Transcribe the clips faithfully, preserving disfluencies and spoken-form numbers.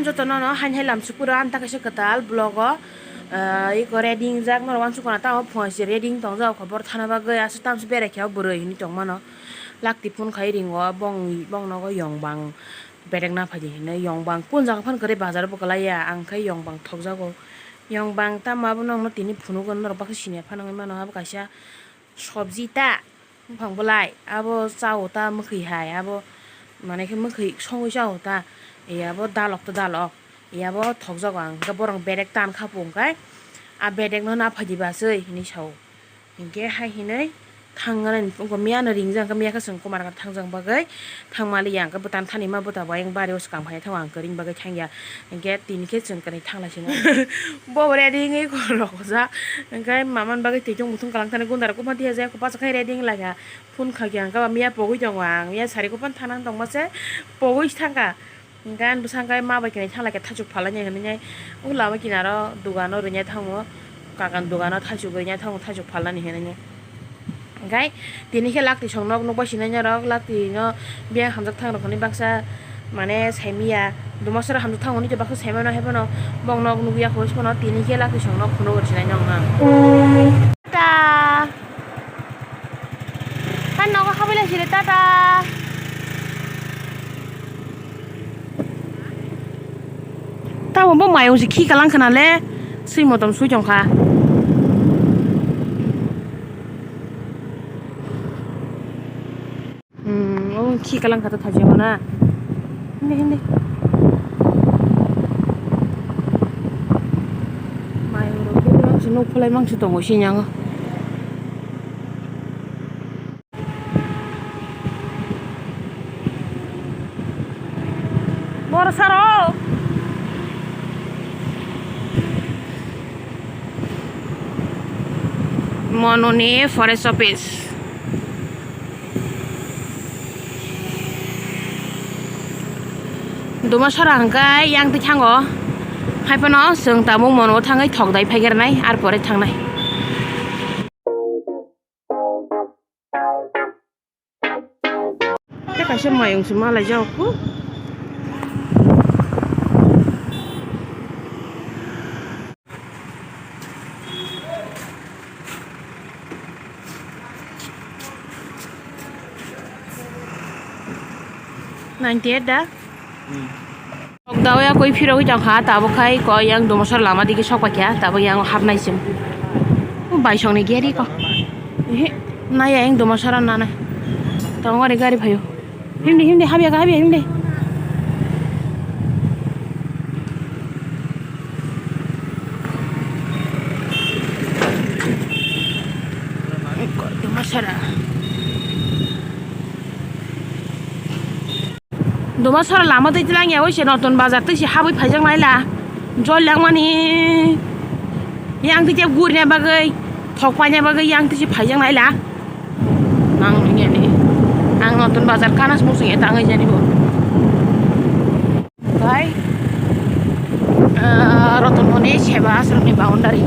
Jotono no haini hai lamsukuro ang ta kaisa kwtal vlog o, ah, iko ready wngjak norok uansukmano tamo phungaisi ready wng tongjak khobor thana bagwi aswk tamse berai khe o bwrwi hinwi tongmano lakti phone khai ringo bong bong nogo yong bang bedek na phaidi hinwi yong bang kun jaga phano kwrwi bazar o bo kwlaiya ang khe yong bang thokjago yong bang tamo abo nokno tini phunugo norok baksa siniya phano wngwi mano abo kaisa sobji ta. Buphang bwlai abo chao ta mwkhwi hai abo manai khe mwkhwi songwi chao ta. E abo dalok to dalok e abo thokjago ang hwnkhe borok bedek tan kha pung khe a bedek no na phaidi ba swi hinwi sao. Hinkhe hai hinwi thangna ni pungkha miya no ringjak hwnkhe miya khe chwng kumar khe thangjak bagwi thangmaliya hwnkhe bwtan thani ma bwta bai bari o swkang phai thango ang kwrwini bagwi thangya. Hinkhe tini khe chwng kwrwi thanglaisino. Bo ready wngwi rokjak. Hinkhe mamani bagwi twitung muthung kwlwng thani gundar kwbangma tiyajak, kwbangma khe ready wnglaikha. Phone khakya hinkhe ba miya pogwi tongo ang, miya sari kwbangma thana tongma se pogwi thangkha. Hinkhe ani bwskango ma bai khe thanglaikha thaichuk phalnani hinwi. O lama kinaro dogano rwnya thango, kakan dogano thaichuk rwnya thango, thaichuk phalnani hinwi. Hinkhe tini khe lakti song nok nukbai sinai norok, lakti no biyang hamjak thang rok hinwi baksa mane saimiya, dumasora hamjak thang hinwi baksa saimano haiphano bong nok nukya hinwi phano tini khe lakti song nok phunuk rw sinai nong ang. Tata. Kan nogo habai lai sire tata. Tamo bo mayung se khi kalang khna le swi motom swi tong kha. Hmm, o khi kalang kha to thajima na. Hindi, hindi. Mayung rok khe mang se nuk phalai mang se tongo sini ang. Bor saro. Mononi forest office. Dumasora hwnkhe yang twi thango. Haiphano chwng tabuk mono thangwi thokdai phaigarnai, ar pore thangnai. Tei kaisa mayung se malaijak kho. Ninety eight da? Hmm. Dawi akoi phirogwi tongkha, tabuk khai koi yang Dumasar lama digi sokpaikha, tabuk yang hapnai chwng. Baisongni gari ko. Ehe, naya yang Dumasar nanai. Tabuk gari gari phaio. Himdi, himdi, habya ka, habya, himdi. Dumasara. Dumasara lama twi tlang ya, oise Notun Bazar twi se habwi phaijak naila. Jol langmani. Yang twi tep gurina bagwi, thok paina bagwi yang twi se phaijak naila. Nang nungya ni. Ang Notun Bazar kana sung sung eta ngai jani bo. Bai, ah, Rotonmoni Seba Ashramni boundary.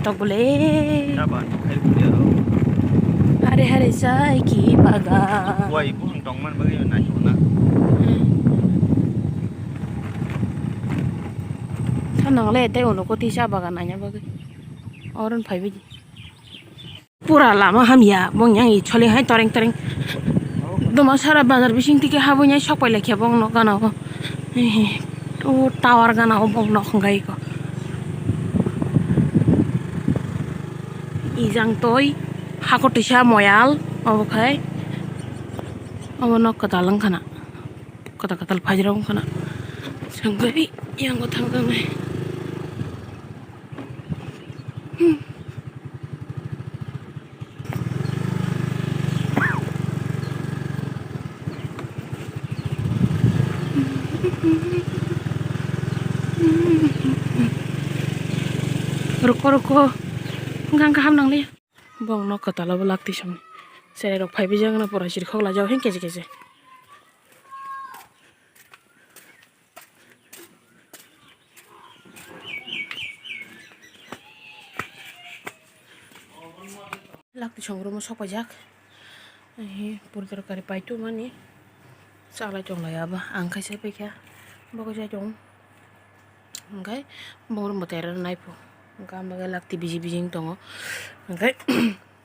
Tok bole. Hare hare sai ki baga. Wai, buphang tongman bagwi nai hona. Hmm. Thanang le tei uno koti cha bagan nanya bagwi. Oron phaibi. Pura lama hamya, bong yang i choli hai toreng toreng. Dumasara bazar bising tike habui nai sok pai laikha bong nok gana o. Ehe, o tower gana o bong nok hwnkhai ko. Ijang toi, hakor tisa moyal, obo khai. Obo nok kwtal wngkhana. Kwtal kwtal phai rok wngkhana. Sangwi yang o thang thang nai. Ruko, ruko. Hwnkha, hwnkha, ham nang liya. Bong nok kwtal obo lakti song. Cherai rok phai bijak no pura chirikhok lajak hing keche keche. Lakti song room o sok paijak. Ehe, pura torkari pai tu mani. Chalai tong lai abo. Ang khai sai paikha. Bo khe chai tongo. Hwnkhe bo room bo terero naipo. Hwnkhe ang bagwi lakti biji biji wng tongo. Hwnkhe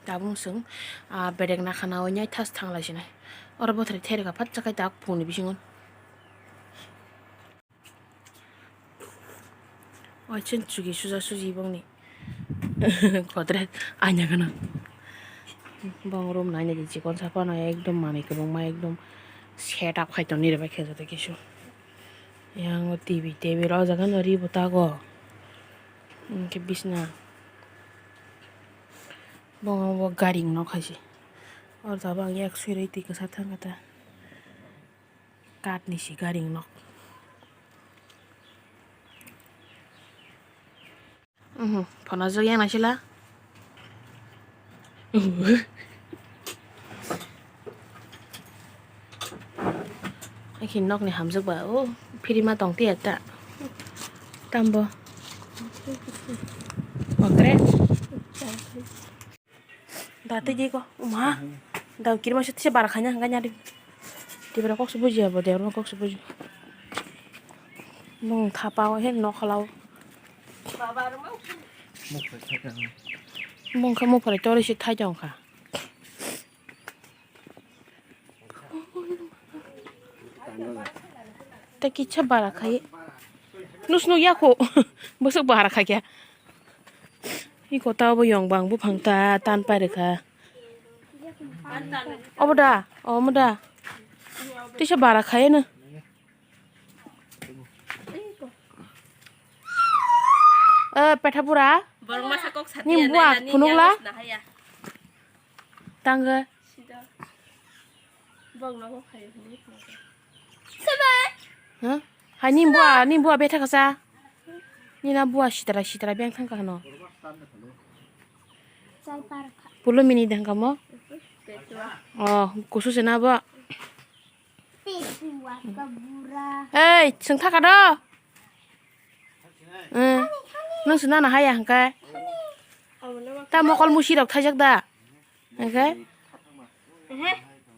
tabuk chwng, ah, bedek nakhana o nyai thas thanglai sinai. Oro bothorwi therikha phatsa khai tak phone ni bisingo. Oichwng chugi suja suji bongni. Kodre aina gana. Bong room naina di chikon saphano ekdom manwi kwbangma ekdom set up khai tongni rwbai khe joto kisu. Yang o T V table o jaga no ri bo tago. Hwnkhe bisna. Bong bo garing nok hai se. Oro tabuk ang yak sui rwi twi kwsa thang kha ta. Kath ni se garing nok. Mhm, phano jok yang naisila. Akhin nok ni hamjak ba o phirima tong tiya ta. Tambo. Okre. Da tei di ko, uma. Da kirma se tisa bara khanya hanga nyadi. Tibra kok se buji abo, de kok se buji. Mung thapa o he nok khala o. Mung kha mung pore tori se thai jong kha. Tei kisa bara khai. Nus nuk ya kho. Bwswk bara khai kya. Iko ta obo yong bang buphang ta tan pai rwkha. Obo da, omo da. Tisa bara khai no. Eh, petha pura. Borok masa kok sati Ni ya buat nai, nai, phunuk la? Nai, nai, nai, ya. Tangga. Sida. Bang nogo khayo hini. Sebe. Huh? Hai ni bua, ni bua betha kasa. Ni na bua sitra sitra beng thang kahano. Chai par kha. Pulo mini dang kamo? Ketua. Oh, kusu sena ba. Petua ka bura. Hei, seng thaka do. Eh, nung sena na haya hangkai. Ta mokol musi rok thaijak da. Hingke? Ehe,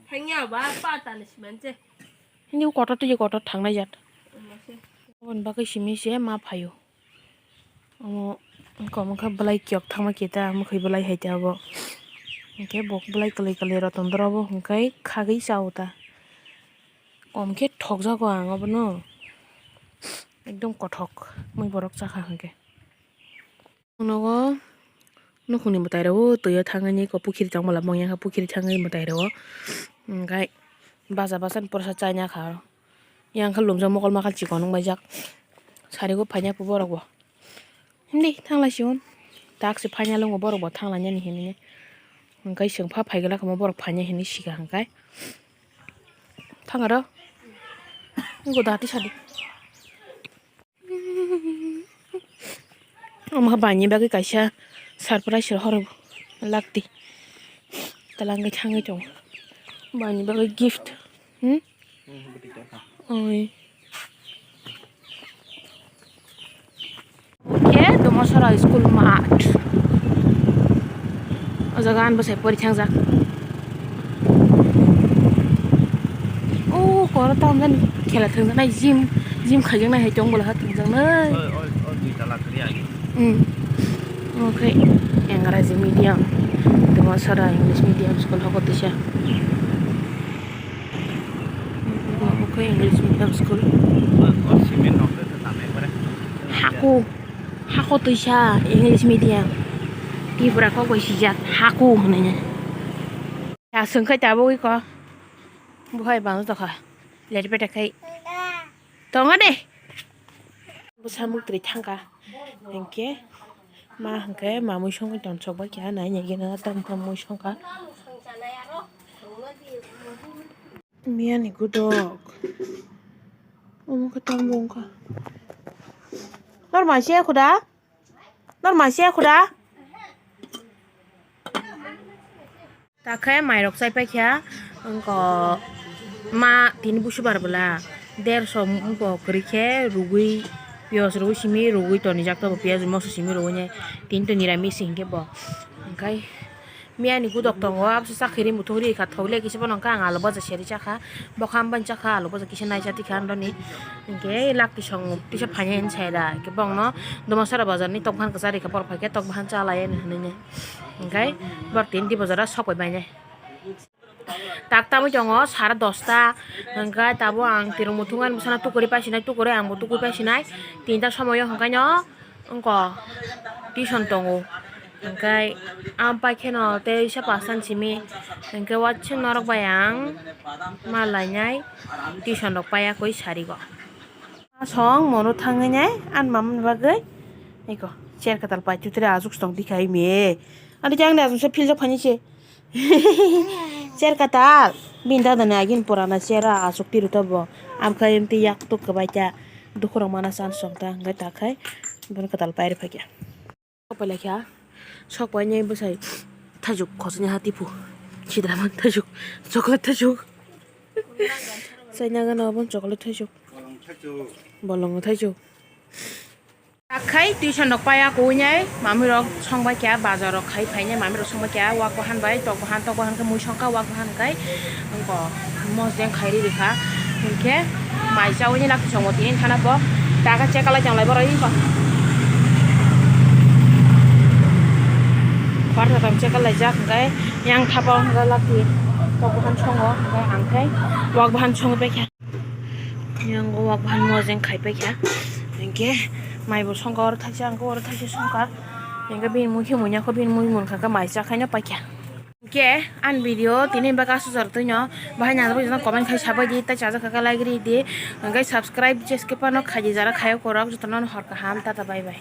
thangya ba, pa tani siman se. Hindi kotor twi kotor thangnai jat. Ama se. Aboni bagwi simi se ma phaio. Omo wngkha, omo wngkha belai kiyok thangma kita, mwkhwi belai hai ta abo. Hingke bo belai kwlwi kwlwi rw tong doro bo, hingke khagwi cha o ta. Kom khe thokjago ang abono. Ekdom kothok mui borok chakha hingke. Nogo nukhungni mwtai rok o twi o thangwi ko pukhiri tongmala mung yang kha pukhiri thangwi mwtai rok o. Hwnkhe bacha bacha ni porsa chaina kha aro. Yang kha lumjak mokol makha chikon wng baijak. Sari o phaina borok bo. Hindi thanglai si hwn. Tak se phaina lungo borok bo thanglainani hinwi. Hwnkhe chwng pha phai glak kamo borok phaina hinwi sikha hwnkhe. Thang aro. Ngo dati sadi. Omo khe baini bagwi kaisa surprise rw horo lakti. Twlangwi thangwi tongo. Baini bagwi gift. Hmm? Oi. Khe Domasora school math. O jaga ani bwsai pori thangjak. O koro tam jani khela thwngjaknai gym, gym khaijaknai hai tong bwla ha thwngjaknai. Oi, oi, oi, dui tala kwrwi agi. Hmm. Omo khe Engraji medium, Domasora English medium school hobo tisa. Omo khe English medium school. Oi, oi, cement rok khe tamo ekbare. Haku. Hako twisa English medium. Tripura kok bai sijak hako hwnwi. Ya swngkhai tabuk iko. Buhai bang tokha. Ler bete khai. Tongo de. Bwsa muktwi thangkha. Hinkhe ma hinkhe mamui songwi tonsok bai kha nai nai gena tam tam mui songkha. Miyani gudok. Omo khe tamo wngkha. Nor mai se khuda? Nor mai se khuda? Ta khe mairok chai paikha, wngkha ma tini busubar bwla derso wngkha kwrwi khe rwgwi piyaj rwgwi simi rwgwi tonijak tongo, piyaj moso simi rwgwi nai tini to niramis hinkhe bo hwnkhe. Miyani hudok tongo, abse chakri muthung ri kha, thok le kisa bono kha ang alu baja seri chakha, bokha bani chakha alu baja kisa nai jati kha andoni, hinkhe lakti song tisa phainai hinwi sai da, hinkhe bongno Dumasara bazar ni tok bahan kwchari kha, borok phaikhe tok bahan chalai hinwi hinwi, hinkhe borok tini di bazar o sok bai bainai. Tak tamwi tongo sara dosta, hinkhe tabuk ang tirok muthung ani bwsano tukuri paisinai, tukuri ang bo tukuri paisinai, tinta somoio hinkhe no. Wngkha tuition tongo, hinkhe ang paikheno tei sa pastan simi, hinkhe uansuk norok bai ang ma lainai tuition rok paiya koi sarigo. Asong mono thangwi nai ani mama ni bagwi eko chair kwtal pai tutere aswk tong tikha imi ani jang ni aswk se philjak phaini se. Chair katal. Bini dada ni agini purana chair o aswk twi rwkha bo. Amkhe emtwi yak tuk kwbai ta. Dukhu rok mana chance song ta hwnkhe ta khai bono kwtal pairwk phaikha. Sok pai laikha. Sok pai nai bwsai thaichuk khosni ha tipu. Sidra man thaichuk. Chocolate thaichuk. Chaina gana obo chocolate thaichuk. Bolong thaichuk. Takhai tuition rok paiya kuinai, mami rok songbai kya, bazar rok khai phainai, mami rok songbai kya, wak bahan bai, tok bahan, tok bahan khe mui songkha, wak bahan kai, wngkha mosdeng khai ri rikha, hinkhe mai chaui ni lakti songo tini thana bo, taka chekalai tonglai borok wngkha, khorsa tong chekalai jak hinkhe, yang thapa wngkha lakti, tok bahan songo, hinkhe ang khe wak bahan songwi paikha. Yang o wak bahan mojeng khai paikha. Hinkhe mai bo songkha oro thaisa, ang khe oro thaisa songkha. Hinkhe bini mui khe muiya kho, bini mui munkha khe mai cha khaino paikha. Hinkhe ani video tini bagwi aswk jora twino. Bahai nang bagwi comment khai sabai di, tei chajak kha khe like ri di. Hinkhe subscribe cheskipano khaidi jara khayo korok jotono hor kaham, tata bye bye.